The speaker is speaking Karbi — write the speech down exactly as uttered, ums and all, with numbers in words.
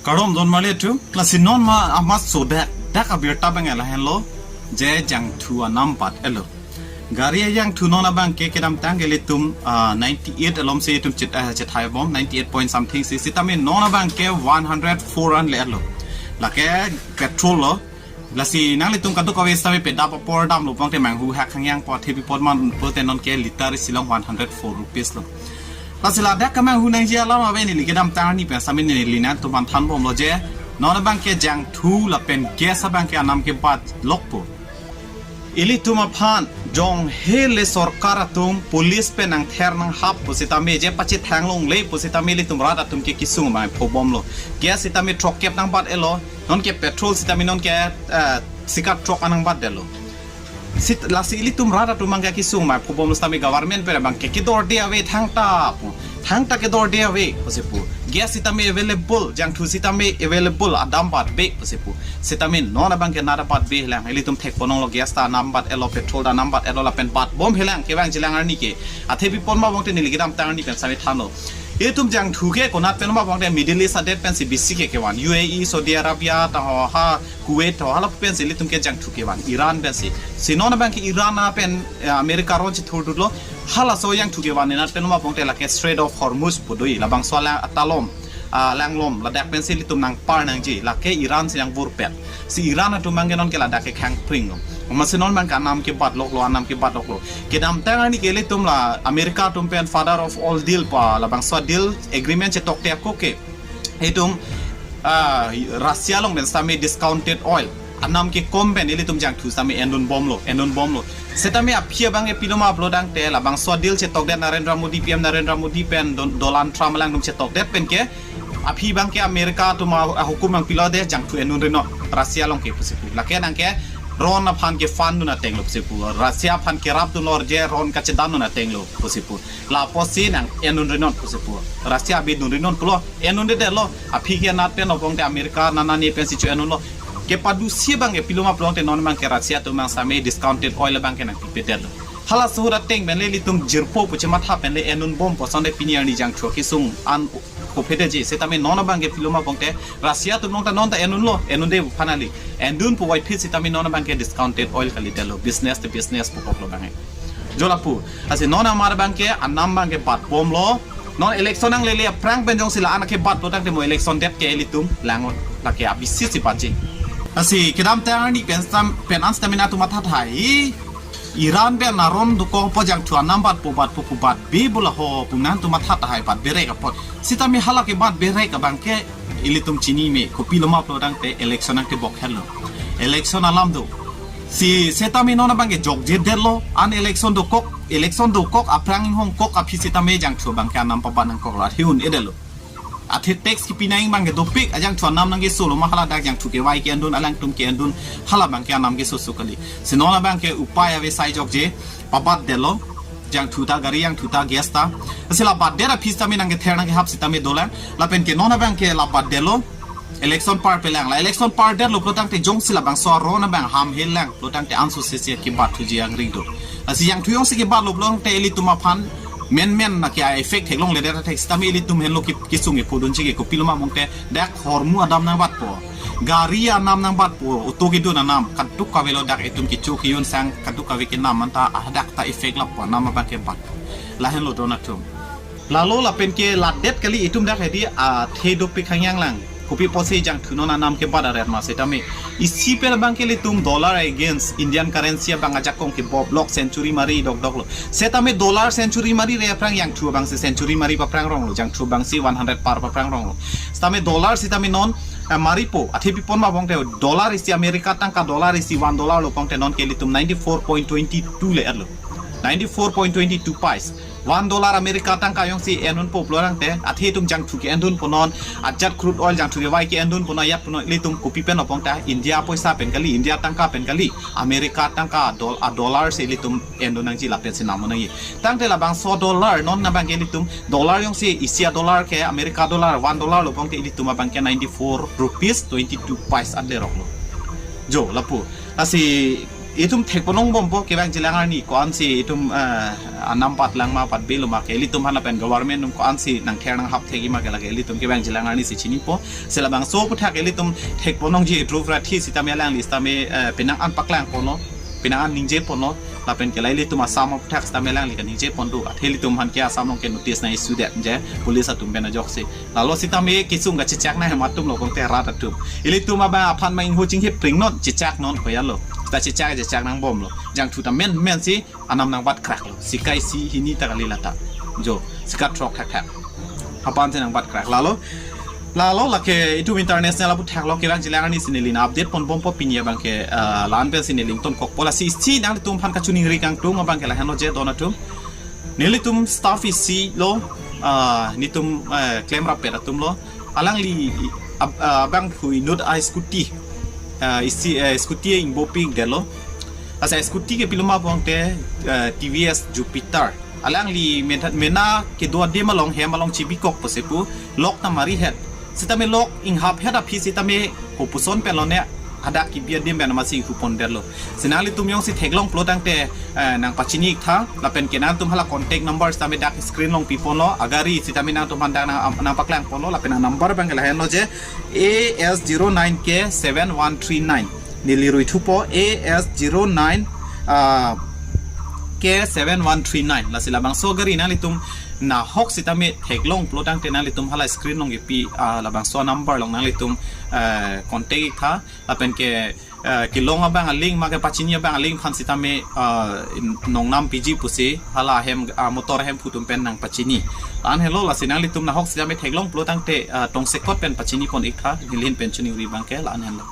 Kardom don marli atum, lasi non ma amat so dak, dak abirta abang lahenlo, je jangthu anam bat-etlo. Gari ajangthu non abangke kedamtang ke ilitum, ah, ninety-eight alom si itum chit, ah, chithai bom, ninety-eight point something si, sitame non abangke one hundred four an le-etlo. Lake petrol lo, lasi nanglitum kadokave sitame pedap apor damlo pangte manghu hak hangyang po thepi pot man pote nonke liter isi along one hundred four rupees lo. Lasi ladak kemanghu nangji alam ave neli kedamtang arni pen sitame neli nangtum aphan thanbomlo je, non abangke jangthu lapen gas abangke anam kebat lokpo. Ilitum aphan jong hele sorkar atum police pen nangther nanghap pusitame je pachethang longle pusitame ilitum rat atum ke kesung ma phobomlo. Gas sitame throkkep nangbat-etlo, nonke petrol sitame nonke, eh, sikat throk an nangbatdetlo. Sit, lasi ilitum rat atum abangke kesung ma phobomlo sitame government pen abangke kedorde ave thangta pu. Thangta kedorde ave pusi pu. Gas sitame available, jangthu sitame available, adam batbe pusi pu. Sitame non abangke nat batbe helang. Ilitum thekponlonglo gas ta anam bat-etlo, petrol ta anam bat-etlo lapen batbom helang kevang jilang arni ke. Athepi pon ma pangte neli kedamtang arni pen sitame thanlo. Itum jangthu ke konat pen ma pangte Middle East adet pensi bisi ke kevan. U A E, Saudi Arabia, ta ho ha Kuwait ho, hala pensi ilitum ke jangthu kevan, Iran pensi. Si non abangke Iran apen, eh, America aron chithurdutlo, halaso jangthu kevan inat pen ma pangte lake Strait of Hormuz pu do-i, labangso alang atalom, ah, langlom, ladak pensi ilitum nangpar nangji, lake Iran si nangvurpet. Si Iran atum abangke nonke ladak ke khangpring lo. Amatsi non abangke anam kebat loklo, anam kebat loklo. Kedamtang arni ke ilitum la America atum pen father of all deal pa, labangso deal agreement chetokte ako ke itum, ah, Russia along pen sitame discounted oil anam kekom pen ilitum jangthu sitame endunbomlo, endunbomlo. Sitame aphi abangke pilo ma pulo tangte labangso deal chetokdet Narendra Modi, P M Narendra Modi pen Don-, Donald Trump alangtum chetokdet pen ke aphi abangke America atum a, ahukum nangpilodet jangthu endunrinot Russia along ke pusi pu. Lake nangke ron aphan ke fund dun atenglo pusi pu. Russia aphan kerapdunlo je ron kachedandun atenglo pusi pu. Lapusi nang endunrinot pusi pu. Russia abi dunrinot pulo, endundedetlo. Aphi ke nat pen opong te America nana ne pensi cho-endunlo. Kepadusi abangke pilo ma pulo tangte non abangke Russia atum abang sitame discounted oil abangke nangpipedetlo. Halaso ahut ateng pen le ilitum jirpo pu chematha pen le endunbom puson te pini arni jangthu kesung an kopedetji. Sitame non abangke pilo ma pulo tangte Russia atum nonta nonta endunlo, endunde pu aphan kali. Endun pu wai phit sitame non abangke discounted oil kalidetlo, business te business pu koklo abangke. Jo lapu, lasi non amar abangke anam abangke batbomlo. Non election nanglele aphrang pen jongsi la-an akebat pulo tangte mo election det ke ilitum langot lake abisi si batji. Lasi kedamtang arni pen stam, pen an stamina atum mathathai. Iran pen aron dokok apot jangthu anam batpo batpo pu batbe bula ho pu nangtum mathathai, batberek apot. Sitame hala kebatberek abangke ilitum chinine, kopilo ma pulo tangte election nangtebok henlo. Election alam do. Si sitame non abangke jokjedetlo, an election dokok, election dokok aphrang inghongkok aphi sitame jangthu abangke anam pabat nangkoklo, athe un-edetlo. Athe tax kipi nang abangke dopik, ajangthu anam nangkesolo ma hala dak jangthu kevai ke-endun, alangtum ke-endun, hala abangke anam kesoso kali. Si non abangke upai ave sai jokje, pabatdetlo, jangthu ta, gari jangthu ta, gas ta. Si la batdet aphi sitame nangkether nangkehap sitame dolang. Lapen ke non abangke la batdetlo. Election par pelang. La election pardetlo pulo tangte jongsi labangso aron abang ham helang pulo tangte anso sese kebat thuji angring do. Lasi jangthu jongsi kebatlo pulo tangte ilitum aphan menmen na ke effect theklongledet thek sitame ilitum henlo ki, kesung kepudunji ke kopilo ma pulo tangte dak hormu adam nangbatpo. Gari anam nangbatpo, auto kedun anam, kadokave lo dak itum kecho kejun sang, kadokave kenam anta, ah, dak ta effect lapo, anam abangke bat. Lahenlo don atum. Lalo lapen ke ladet kali itum dak hedi, ah, athe dopik hangyang lang. Kopi pusi jangthu non anam kebat aret ma sitame. Isi pen abangke ilitum dollar against Indian currency abang ajakong kebomlok century mari dokdoklo. Sitame dollar century mari re aphrang jangthu abangsi century mari paprangronglo, jangthu abangsi one hundred par paprangronglo. Sitame dollar sitame non, eh, maripo, athe pipon ma pulo tangte dollar isi America tangka dollar isi one dollar lo pulo tangte nonke ilitum ninety-four point twenty-two le-etlo. Ninety-four point twenty-two paise. One dollar America tangka jongsi endunpo pulo tangte, athe itum jangthu ke-endunpo non, ajat crude oil jangthu kevai ke-endunpo non, ajatpo non, ilitum kopi pen pulo tangte, India poisa pen kali, India tangka pen kali, America tangka dol-, a dollar si ilitum endun nangji lapen si nam nangji. Tangte labangso dollar non abangke ilitum dollar jongsi isi a dollar ke America dollar one dollar lo pulo tangte ilitum abangke ninety-four rupees twenty-two paise an leroklo. Jo, lapu. Lasi itum thekponlongbompo kevang jilang arni ko-ansi itum, eh, anam patlang ma patbelo ma ke ilitum aphan lapen government atum ko-ansi nangther nanghap thekji ma ke lake ilitum kevangjilang arni si chinipo. Si labangso aphuthak ilitum thekponlongji Dhruv Rathi sitame alangli sitame, eh, penang an paklangponlo, penang an ningjeponlo, lapen ke la ilitum Assam aphuthak sitame alangli kaningjeponlo. Athe ilitum aphan ke Assam along ke notice nang-issue det je police atum pen ajoksi. Lalo sitame kesung kachechak nang hem atum lo kongte rat atum. Ilitum abang aphan ma ingho chinghip pring non chechak non koyalo. Sita chechak chechak nangbomlo. Jangthu ta menmen si anam nangvatkraklo. Sika isi hini ta kali lata. Jo, sika throk thakthak. Aphan si nangvatkrak. Lalo, lalo lake itum international aphuthak lo kevangjilang arni si neli nang-update ponbompo pini abang ke, ah, la-an pensi neli ingtonkokpo. Lasi isi nanglitum aphan kachiningri kangtung abang ke lahenlo je don atum. Nelitum staff isi lo, ah, nelitum, eh, klemrappet atum lo. Alangli ab-, ah, abangphu inut a-scooty, ah, isi, eh, scooty ingbopikdetlo. Lasi scooty ke pilo ma pulote, eh, T V S Jupiter. Alangli mena, mena kedo adim along hem along chibikok pusi pu lock ta marihet. Sitame lock inghaphet aphi sitame kopuson pen lone hadak kebi adim pen amatsi inghu pondetlo. Si nanglitum jongsi theklong pulo tangte, eh, nangpachini-iktha lapen ke nangtum hala contact number sitame dak screen along piponlo, agari sitame nangtum aphan dak nang, nangpaklangponlo lapen a-number abang ke lahenlo je A S zero nine K seven one three nine. Neli ruithupo A S zero nine, ah, K seven one three nine. Lasi labangso gari nanglitum nahok sitame theklong pulo tangte nanglitum hala screen along kepi, ah, labangso number along nanglitum, eh, contact-iktha lapen ke, eh, kelong abang aling ma kepachini abang aling aphan sitame, ah, in-, nongnam piji pusi hala hem, ah, motor hemphu atum pen nangpachini. La-an helo lasi nanglitum nahok sitame theklong pulo tangte, ah, tongsekot pen pachinipon-iktha neli ahin pen chiningri abang ke la-an helo.